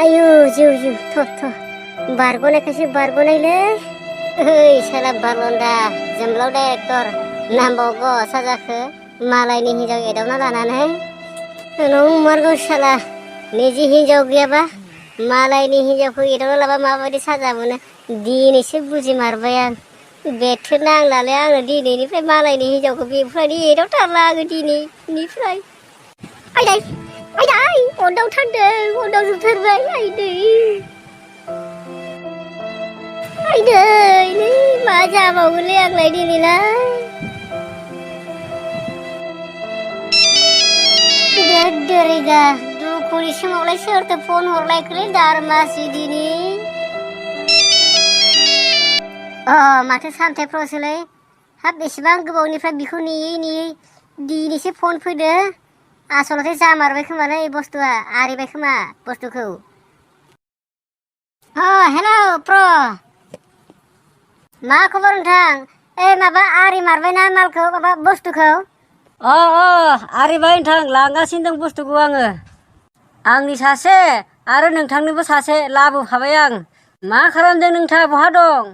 आयु जिउ जिउ थ' बारग'नायखायसो बारग'नायलै ओइ साला बारलन्दा जोंब्लाव डाइरेक्टर नांबावगौ साजाखो मालायनि हिनजाव एदावना लानानै नंमारगौ साला निजि हिनजाव गैयाबा मालायनि हिनजावखौ एदावना लाबा माबायदि साजा मोनो दिनैसो बुजिमारबाय आं बेथो नांलालै आङो दिनैनिफ्राय मालायनि हिनजावखौ बेफोरबायदि एदावथारला आङो दिनैनिफ्राय आयदै आयदै अनदावथारदों अनदावजोबथारबाय आयदै आयदै नै मा जाबावगोनलै आंलाय दिनैलाय देरेगा दुखुनि समावलाय सोरथो फन हरलायखोलै दारमासि दिनै माथो सामथाइफ्रावसोलै हाब बेसेबां गोबावनिफ्राय बिखौ नेयै दिनैसो फन फैदो आसलथे जामारबाय खोमालै बुस्थुआ आरिबाय खोमा बुस्थुखौ हेलौ प्र मा खबर नोंथां माबा आरि मारबायना मालखौ माबा बुस्थुखौ आरिबाय नोंथां लांगासिनो दं बुस्थुखौ आङो आंनि सासे आरो नोंथांनिबो सासे लाबोफाबाय आं मा खालामदों नोंथाङा बहा दं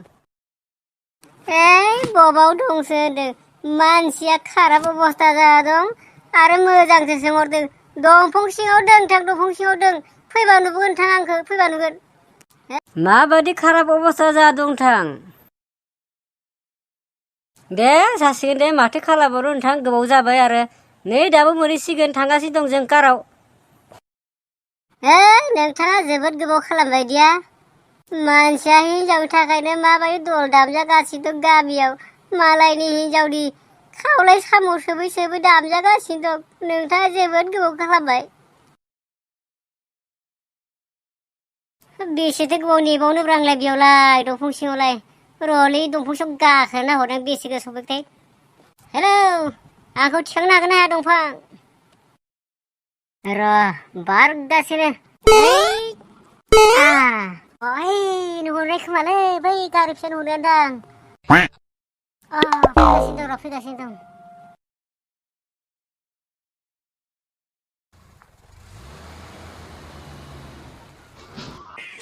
बबाव दंसो होनदों मानसिया खाराब अबस्था जाना दं आरो मोजांसो सोंहरदों दंफां सिङाव दों नोंथां दंफां सिङाव दों फैबा नुगोन नोंथां आंखौ फैबा नुगोन माबायदि खाराब अबस्था जाना दं नोंथां दे जासिगोन दे माथो खालामबावनो नोंथां गोबाव जाबाय आरो नै दाबो मोनहैसिगोन थांगासिनो दं जों काराव नोंथाङा जोबोद गोबाव खालामबाय दिया मानसिया हिनजावनि थाखायनो माबायदि दल दामजागासिनो दं गामियाव मालायनि हिनजावनि खावलाय साम' सोबै दामजागासिनो दं नोंथाङा जोबोद गोबाव खालामबाय बेसेथो गोबाव नेबावनो ब्रांलाय बेयावलाय दंफां सिङावलाय रलै दंफां सिङाव गाखोना हरदों बेसे गोसो सफैथाय हेलौ आंखौ थिखांनो हागोन ना हाया दंफां र' बारगासिनो नुहुरनाय खोमालै बै गारि फिसा नुहुरनायादां फैगासिनो दं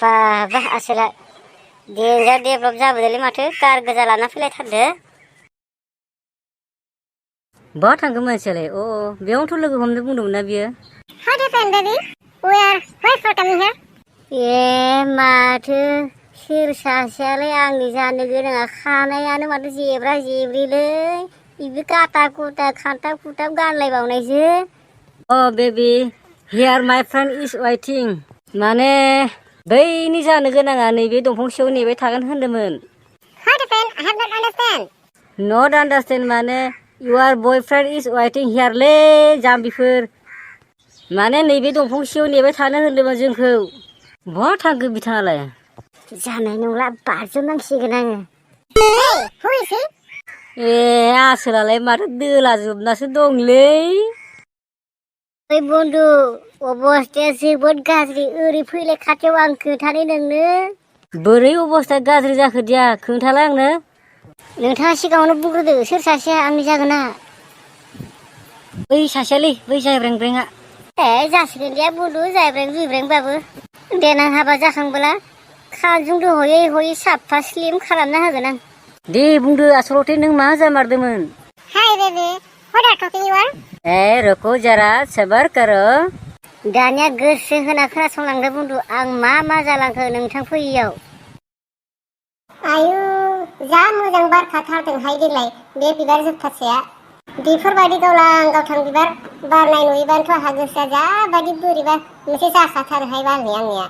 बाबा आसोला देन्जार डेभलप जाबोदोंलै माथो कार गोजा लाना फैलायथारदो बहा थांगोन मानसियालाय बेयावनोथ' लोगो हमनो बुंदोंमोन ना बियो माथो सोर सासेयालाय आंनि जानो गोनाङा खानायानो माथो जेब्रा जेब्रिलै बिबो काटा कुटा खान्थाब खुथाब गानलायबावनायसो बेबि हियार माय फ्रेन्ड इज वेटिं माने बैनि जानो गोनाङा नैबे दंफां सिङाव नेबाय थागोन होनदोंमोन नट आन्डारस्टेन्ड माने इउर बयफ्रेन्ड इज वेटिं हियारलै जाम्बिफोर माने नैबे दंफां सिङाव नेबाय थानो होनदोंमोन जोंखौ बहा थांखो बिथाङालाय जानाय नंला बारजोबनांसिगोन आङो आसोलालाय माथो दोलाजोबनासो दंलै बन्दु अबस्थाया जोबोद गाज्रि ओरै फैलाय खाथियाव आं खोन्थानो नोंनो बोरै अबस्था गाज्रि जाखो दिया खोन्थालाय आंनो नोंथाङा सिगाङावनो बुंग्रोदो सोर सासेया आंनि जागोना बै सासेयालै बै जायब्रेंब्रेंआ जासिगोन दे बन्दु जायब्रें जुइब्रेंबाबो देनां हाबा जाखांबोला खानजुं हयै साफा स्लिम खालामना होगोन आं दे बुंदो आसलथे नों मा जामारदोंमोन रुको जरा सबर करो दानिया गोसो होना खोनासंलांदो बन्दु आं मा जालांखो नोंथां फैयैयाव आयु जा मोजां बारखाथारदोंहाय देग्लाय बे बिबार जोबथासेया बेफोरबायदि गावथां बिबार बारनाय नुयोबानोथ' आंहा गोसोआ जाबायदि बोरैबा मोनसे जाखाथारोहाय बारनाय आंनिया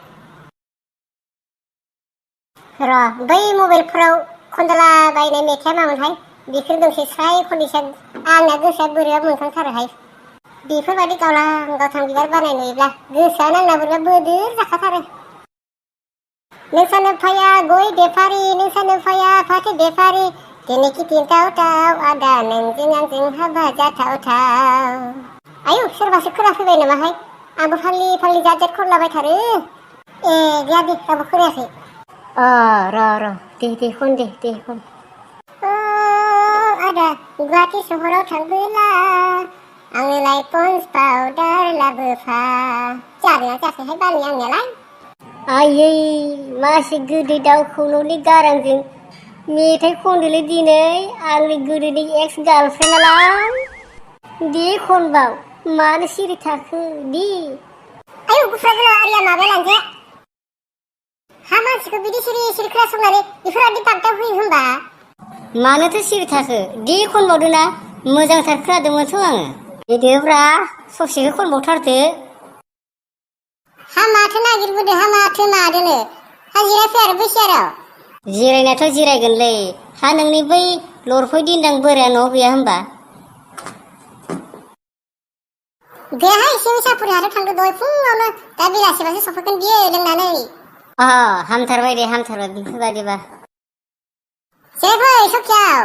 र' बै मबाइलफोराव खनदला बायनाय मेथाइया मामोनहाय बेफोर दोंसे स्राय खननैसो आंना गोसोआ बोरैबा मोनखांथारोहाय बेफोरबायदि गावथां बिबार बारनाय नुयोब्ला गोसोआ आंना बोरैबा बोदोर जाखाथारो नोंसानो फाया गय बेफारि नोंसानो फाया फाथो बेफारि दिनै किटिं थाव आदा नोंजों आंजों हाबा जाथाव आयु सोरबासो खोनाफैबाय नामाहाय आंबो फाल्लि जात खनलाबायथारो गैया दे रावबो खोनायाखै र' दे खन आदा गुवाहाटि सहराव थांबोला आंनोलाय पन्स पाउडार लाबोफा जादोंना जायाखैहाय बानि आंनियालाय आयै मासे गोदै दाउ खौलौनि गारांजों मेथाइ खनदोलै दिनै आंनि गोदोनि एक्स गार्लफ्रेन्डआलाय दे खनबाव मानो सिरि थाखो दि आयौ गुफुरा गोलाव आरिया माबाया लांजे हा मानसिखौ बिदि सिरि सिरि खोनासंनानै बेफोरबायदि बागदाव होयो होनबा मानोथो सिरि थाखो दे खनबावदो ना मोजांथार खोनादोंमोनथ' आङो बिदिब्रा ससेखौ खनबावथारदो हा माथो नागिरबोदो हा माथो मादोनो हा जिरायफै आरो बै सियाराव जिरायनायाथ' जिरायगोनलै हा नोंनि बै लरफै दिन्दां बोराया न'आव गैया होनबा गैयाहाय एसे सापुरि हाथाव थांदो दहाय फुङावनो दा बेलासिबासो सफैगोन बियो लोंनानै हामथारबाय दे हामथारबाय बेफोरबायदिबा जिरायफै सखियाव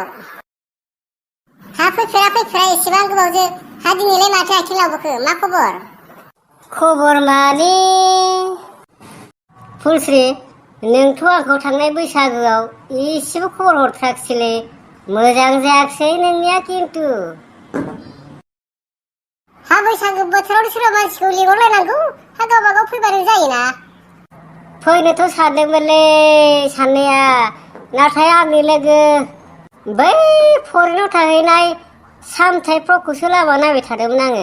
हा फैफेरा एसेबां गोबावजो हा दिनैलाय माथो आथिं लावबोखो मा खबर माने फुलस्रि नोंथ' आंखौ थांनाय बैसागोआव एसेबो खबर हरथाराखिसैलै मोजां जायाखिसै नोंनिया खिन्थु हा बैसागो बोथोराव सोरबा मानसिखौ लिंहरलायनांगौ हा गावबागाव फैबानो जायोना फैनोथ' सानदोंमोनलै साननाया नाथाय आंनि लोगो बै फरेनाव थाहैनाय सामथाइफ्रावखौसो लामा नायबाय थादोंमोन आङो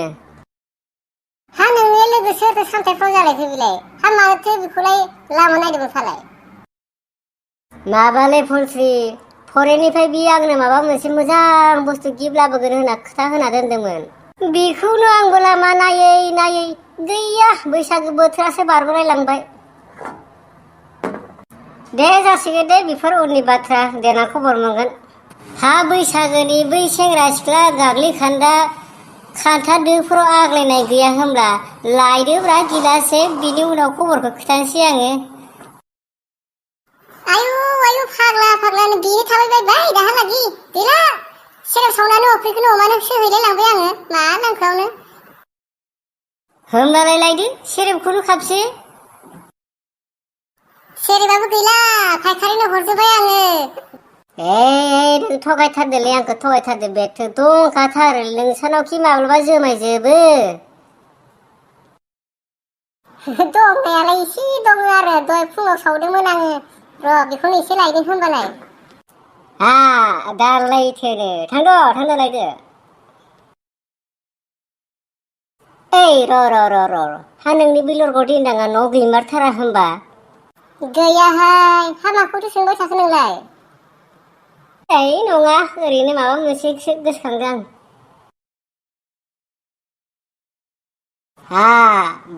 हा नोंनि लोगो सोरथो सामथाइफ्राव जालायखो बिलाय हा माथो बेखौलाय लामा नायदोंमोन फालाय माबालै फुलस्रि फरेननिफ्राय बि आंनो माबा मोनसे मोजां बुस्थु गिफ्ट लाबोगोन होनना खोथा होना दोनदोंमोन बेखौनो आंबो लामा नायै गैया बैसागो बोथोरासो बारग'लायलांबाय दे जासिगोन दे बेफोर उननि बाथ्रा देनां खबर मोनगोन हा बैसागोनि बै सेंग्रा सिख्ला गाग्लिखान्दा खान्था दोफोराव आग्लायनाय गैया होमब्ला लायदोब्रा गिलासे बिनि उनाव खबरखौ खिथानोसै आङो आयु फाग्लानो बेनो थाबायबाय दाहालागि गैला सेराव सावनानै अफ्रिखौनो अमानो सोहैलाय लांबाय आङो मा नांखावनो होमब्लालाय लायदो सेरेबखौनो खाबसे सेरेबाबो गैला फायखारिनो हरजोब्बाय आङो नों थगायथारदोलै आंखौ थगायथारदो बेथ' दंखाथार नोंसानावखि माब्लाबा जोमायजोबो दंनायालाय एसे दङ आरो दहाय फुङाव सावदोंमोन आङो र' बेखौनो एसे लायदों होनबालाय दालायथोनो थांद' लायदो ओइ र' हा नोंनि बे लरग' दिन्दाङा न'आव गैमारथारा होनबा गैयाहाय हा माखौथो सोंबाय थाखो नोंलाय नङा ओरैनो माबा मोनसे गोसोखांदों आं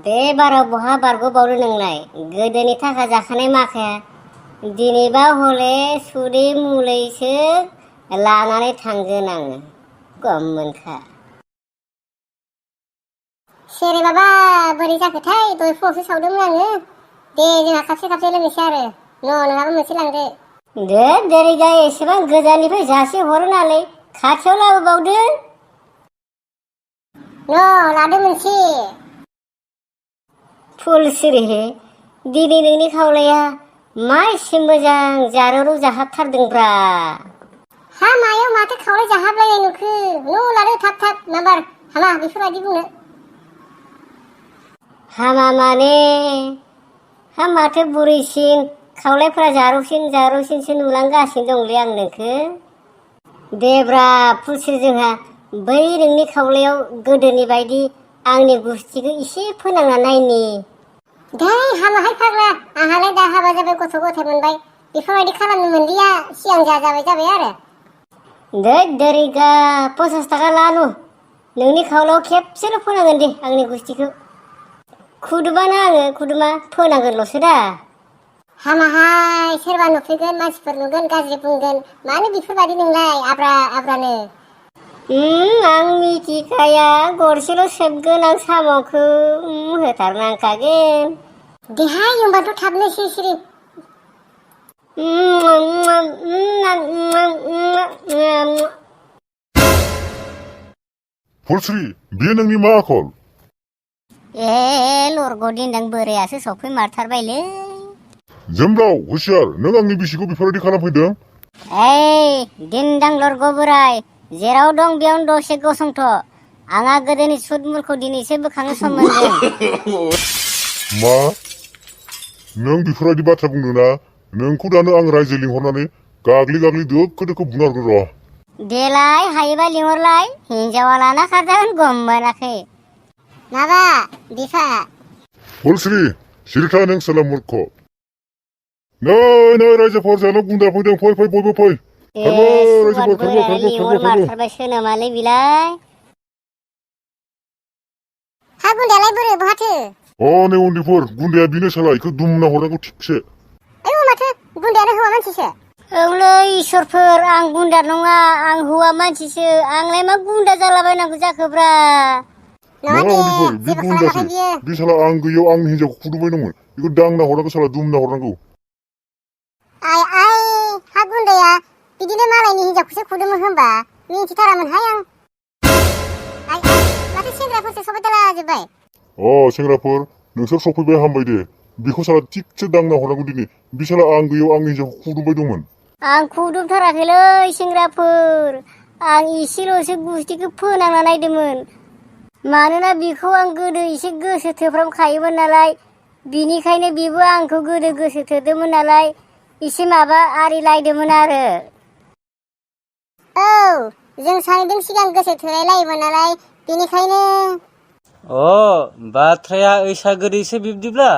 बे बाराव बहा बारग'बावनो नोंलाय गोदोनि थाखा जाखानाय माखाया दिनैबा हले सुदै मुलैसो लानानै थांगोन आङो गम मोनखा सेरेबाबा बोरै जाखोथाय दहाय फुङावसो सावदोंमोन आङो दे जोंहा खाबसे लोंनोसै आरो नङाबा मोनसे लांदो देरिगा एसेबां गोजाननिफ्राय जासे हरो नालाय खाथियाव लाबोबावदो लादो मोनसे फुलस्रि दिनै नोंनि खावलाया मा एसे मोजां जारौ जाहाबथारदोंब्रा हा मायाव माथो खावलाय जाहाबलायनाय नुखो लादो थाब नाम्बार हामा बेफोरबायदि बुंनो हामा माने हा माथो बुरैसिन खावलायफोरा जारौसिनसो नुलांगासिनो दंलै आं नोंखो देब्रा फुलस्रि जोंहा बै नोंनि खावलायाव गोदोनि बायदि आंनि गुस्थिखौ एसे फोनांना नायनि दे हामाहाय फाग्ला आंहालाय दा हाबा जाबाय गथ' गथाय मोनबाय बेफोरबायदि खालामनो मोनलिया सिगां जाबाय आरो देरिगा 50 थाखा लानु नोंनि खावलायाव खेबसेल' फोनांगोन दे आंनि गुस्थिखौ खुदुमाना आङो खुदुमा फोनांगोनल'सो दा हामाहाय सोरबा नुफैगोन मानसिफोर नुगोन गाज्रि बुंगोन मानो बेफोरबायदि नोंलाय आब्रानो आं मिथिखाया गरसेल' सेबगोन आं साम'खौ होथारनांखागोन देहाय होनबाथ' थाबनो सिरि फुलस्रि बेयो नोंनि मा आखल लरग' दिन्दां बोरायासो सफैमारथारबायलै जोमब्राव हुसियार नों आंनि बिसिखौ बेफोरबायदि खालामफैदों दिन्दां लरग' बोराय जेराव दं बेयावनो दसे गसंथ' आंहा गोदोनि सुद मुलखौ दिनैसो बोखांनो सम मोनदों। मा नों बेफोरबायदि बाथ्रा बुंदों ना? नोंखौ दानो आं रायजो लिंहरनानै गाग्लि गाग्लि दोखो दोखो बुना हरगोन र'। देलाय हायोबा लिंहरलाय हिनजावा लाना खारजागोन गम मोनाखै। माबा बिफा फुलस्रि सिरिथा नों सोला मूर्ख। नै नै रायजोफोर जानो गुन्दा फैदों फै फै बयबो फै। सुवाद बोरायनानै लिंहर मारथारबायसो नामालै बिलाय। हा गुन्दायालाय बोरो बहाथो? नै उन्दैफोर गुन्दाया बेनो साला इखौ दुमना हरनांगौ थिगसे। आयौ माथो गुन्दायानो हौवा मानसिसो। औलै इसोरफोर आं गुन्दा नङा आं हौवा मानसिसो आंलाय मा गुन्दा जालाबायनांगौ जाखोब्रा। नङा दे उन्दैफोर बे जेबो गुन्दासो खालामाखै बियो। बे साला आं गैयाव आंनि हिन्जावखौ खुदुमबाय दंमोन बेखौ दांना हरनांगौ साला दुमना हरनांगौ। आइ हा गुन्दाया बिदिनो मालायनि हिनजावखौसो खुदुमो होनबा मिन्थिथारामोनहाय आं। आइ माथो सेंग्राफोरसो सफैदोला जोब्बाय। सेंग्राफोर नोंसोर सफैबाय हामबाय दे। बेखौ साला थिगसे दांना हरनांगौ दिनै। बे साला आं गैयाव आंनि हिन्जावखौ खुदुमबाय दंमोन। आं खुदुमथाराखैलै सेंग्राफोर आं एसेल'सो गुस्थिखौ फोनांना नायदोंमोन। मानोना बिखौ आं गोदो एसे गोसो थोफ्रामखायोमोन नालाय बिनिखायनो बिबो आंखौ गोदो गोसो थोदोंमोन नालाय एसे माबा आरि लायदोंमोन आरो। औ जों सानैजों सिगां गोसो थोलायलायोमोन नालाय बेनिखायनो। बाथ्राया ऐसा गोदैसो बिब्दिब्ला।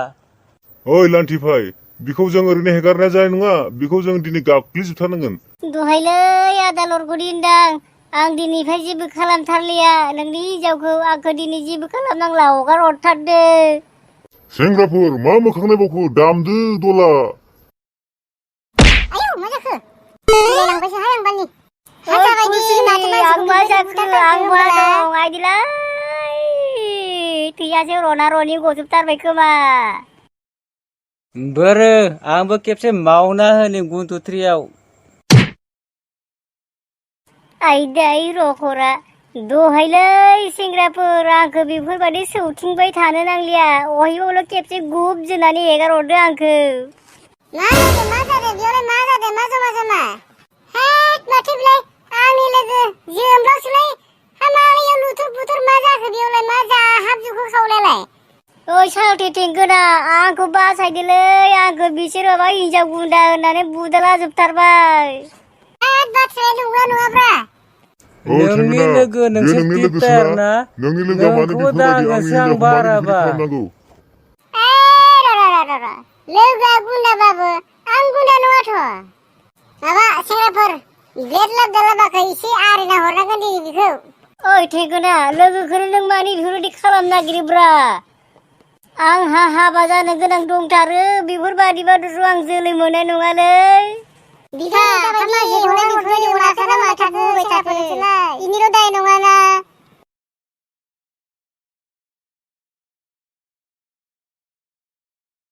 ओइ लान्थिफाय बिखौ जों ओरैनो हेगारनाया जानाय नङा। बिखौ जों दिनै गाग्लिजोबथारनांगोन। दहायलै आदालरखौ दिनदां आं दिनैनिफ्राय जेबो खालामथारलिया नोंनि हिनजावखौ आंखौ दिनै जेबो खालामनांला हगार हरथारदो। सेंग्राफोर मा मोखां नायबावखो दामदो दला। आयौ मा जाखो? गिलायलांबायसोहाय आं बालनि। आं मा जाखो आं मा दं आइदिलाय थैयासो रना रनि गजोबथारबाय खोमा। बोरो आंबो खेबसे मावना होनि गुन्थुथ्रियाव। आइदाय रखरा दहायलै सेंग्राफोर आंखौ बेफोरबायदि सौथिंबाय थानो नांलिया अहियावल' खेबसे गुब जोनानै हेगार हरदो आंखौ। मा जादों बेयावलाय मा जादों मा जमा जमा? हेद माथो बिलाय आंनि लोगो जोमब्लावसोलाय। हा मालायाव लुथुर बुथुर मा जाखो बेयावलाय मा जाहाबजुखो खावलायलाय? ओइ सालथे थेंगोना आंखौ बासायदोलै आंखौ बिसोर माबा हिनजाव गुन्दा होननानै बुदला जोबथारबाय। बाथ्राया नंगौना नङाब्रा? नोंनि लोगो नोंसोर टिपटार ना? नोंनि लोगोआ मानो नोंखौबो बेफोरबायदि आंनि दांगोनसो आं हिन्जावखौ मानो बेफोरबायदि बाराबा। खालामनांगौ? लोगोआ गुन्दाबाबो आं गुन्दा नङाथ'। माबा सेंग्राफोर ब्लेड लाबदा लाबाखै एसे आरिना हरनांगोन दिनै बिखौ। ओइ थेंगोना लोगोखौनो नों मानि बेफोरबायदि खालामनो नागिरोब्रा? आंहा हाबा जानो गोनां दंथारो बेफोरबादिबाथ' आं जोलै मोननाय नङालै। बिफा खामानि हरनाय बेफोरबायदि अनाखाना माथो बुंबाय थाखो नोंसोरलाय? इनिल' दाय नङाना